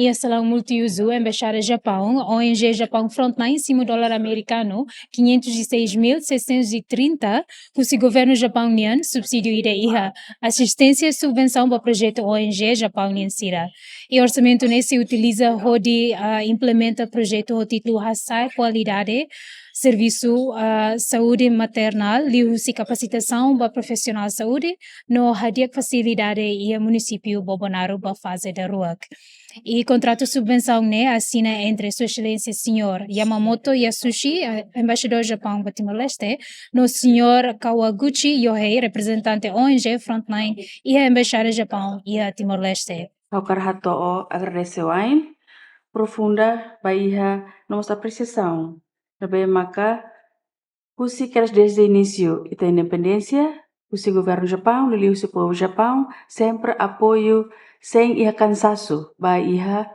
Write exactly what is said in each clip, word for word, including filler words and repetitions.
Iha salaun multiuzu Embaixada Japaun, O N G Japaun Frontline simu dolar amerikanu quinhentos e seis mil seiscentos e trinta husi Governu Japaun nian, subsídiu ida iha asisténsia subvensaun ba projetu O N G Japaun nian sira. I orsamentu ne'e sei utiliza hodi, ah, implementa projetu ho títulu Hasa'e Kualidade Servisu, ah, Saúde Maternál, liuhusi kapasitasaun ba profisionál saúde, no hadi'a fasilidade iha munisípiu Bobonaro ba faze daruak. I kontratu subvensaun ne'e asina entre Sua Exelénsia Señór Yamamoto Yasushi, eh, Embaixadór Japaun ba Timor-Leste, no Señór Kawaguchi Yohei, reprezentante O N G Frontline iha Embaixada Japaun iha Timor-Leste. Ha'u hakarak hato'o agradese wa'in profunda ba iha no mós apresiasaun ne'ebé maka husi kedas dezde inísiu ita independénsia, husi Governu Japaun, liuliu husi povu Japaun, sempre apoiu sein iha kansasu ba iha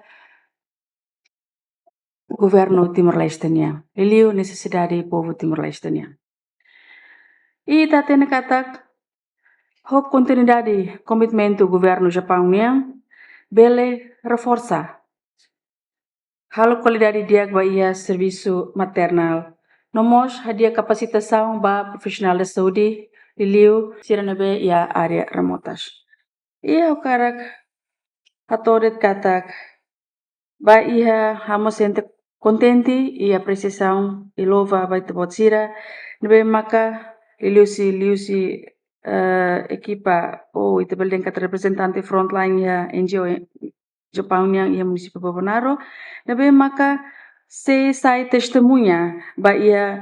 Governu Timor-Leste nian, liuliu nesesidade povu Timor-Leste nian. I ita hatene katak ho kontinuidade komitmentu Governu Japaun nian bele reforsa halo kualidade di'ak ba iha servisu maternál, no mós hadi'a kapasitasaun ba profisionál da saúde, liuliu sira ne'ebé iha área remotas. I ha'u hakarak hato'o de'it katak ba iha ha'u mós sente kontente i apresiasaun i louva ba ita-boot sira ne'ebé maka liuhusi, liuhusi, eh, ekipa, ou ita bele dehan katak reprezentante frontline iha N G O Japaun nian iha munisípiu Bobonaro, ne'ebé maka sei sai testemuña ba iha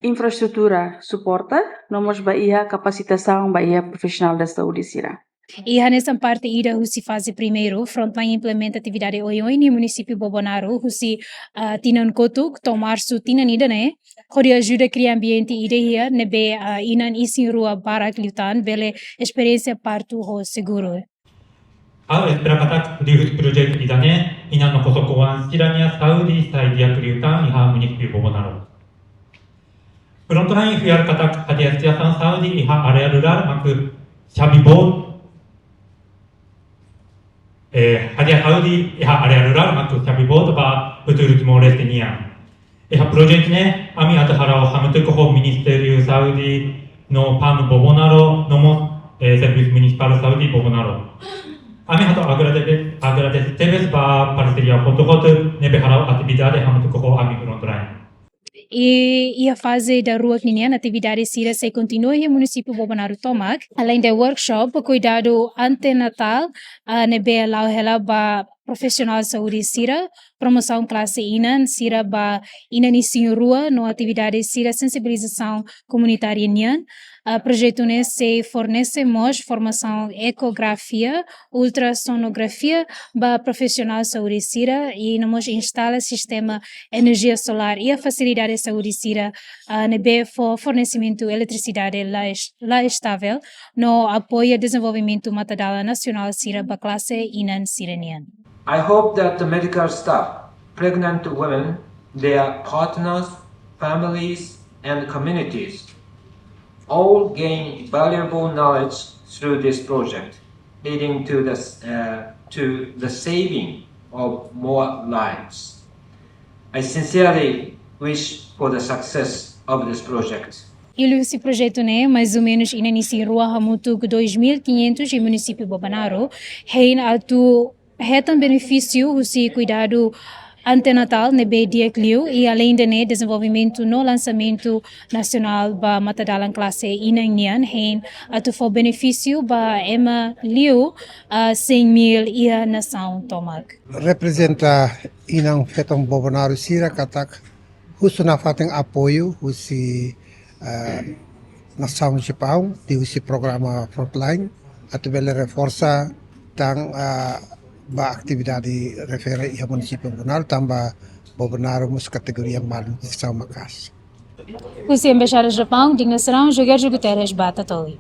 infraestrutura suporta, no mós ba iha kapasitasaun ba iha profisionál da saúde sira. I hanesan parte ida husi faze primeiru, Frontline implementa atividade oioin iha munisípiu Bobonaro husi, ah, tinan kotuk to'o Marsu tinan ida-ne'e, hodi ajuda kria ambiente ida iha ne'ebé, ah, inan isin-rua barak liután bele esperiénsia partu ho seguru. Ha'u espera katak liuhusi projetu ida-ne'e, inan no kosok-oan sira-nia saúde sai di'ak liután iha munisípiu Bobonaro. Frontline fiar katak hadi'a situasaun saúde iha área rurál mak xave boot, eh, hadi'a saúde iha área rurál mak xave boot ba futuru Timor-Leste nian. Iha projetu ne'e, ami atu halo hamutuk ho Ministériu Saúde no PAMU Bobonaro, no mós, eh, Servisu Munisipál Saúde Bobonaro. Ami atu agradese, agradese tebes ba parseria hotu-hotu ne'ebé halo atividade hamutuk ho ami Frontline. I iha faze daruak ninian atividade sira sei kontinua iha munisípiu Bobonaro tomak, além de workshop kuidadu antenatál, ah, ne'ebé la'o hela ba profisionál saúde sira, promosaun klase inan sira ba inan isin-rua no atividade sira sensibilizasaun komunitária nian. Ah, projetu ne'e sei fornese mós formasaun ekografia, ultrassonografia ba profisionál saúde sira i no mós instala sistema enerjia solár iha fasilidade saúde sira, ah, ne'ebé fó fornesimentu eletrisidade la es-, la estável, no apoia dezenvolvimentu matadalan nasionál sira ba klase inan sira-nian. I hope that the medical staff, pregnant women, their partners, families, and communities all gain valuable knowledge through this project, leading to the, uh, to the saving of more lives. I sincerely wish for the success of this project. Liuhusi projetu ne'e, mais ou menus inan isin-rua hamutuk dois mil e quinhentos iha munisípiu Bobonaro hein atu hetan benefísiu husi kuidadu antenatál ne'ebé di'ak liu, i além de ne'e, dezenvolvimentu no lansamentu nasionál ba matadalan klase inan nian hein atu fó benefísiu ba ema liu, ah, cem mil iha nasaun tomak. Reprezenta inan-feton Bobonaro sira katak husu nafatin apoiu husi, eh, nasaun Japaun, liuhusi programa Frontline, atu bele reforsa tan, eh, ba atividade refere iha munisípiu Bobonaro, tanba Bobonaro mós kategoria malnutrisaun maka'as. Husi Embaixada Japaun, Digna Serão, Jogérgio Guterres, ba Tatoli.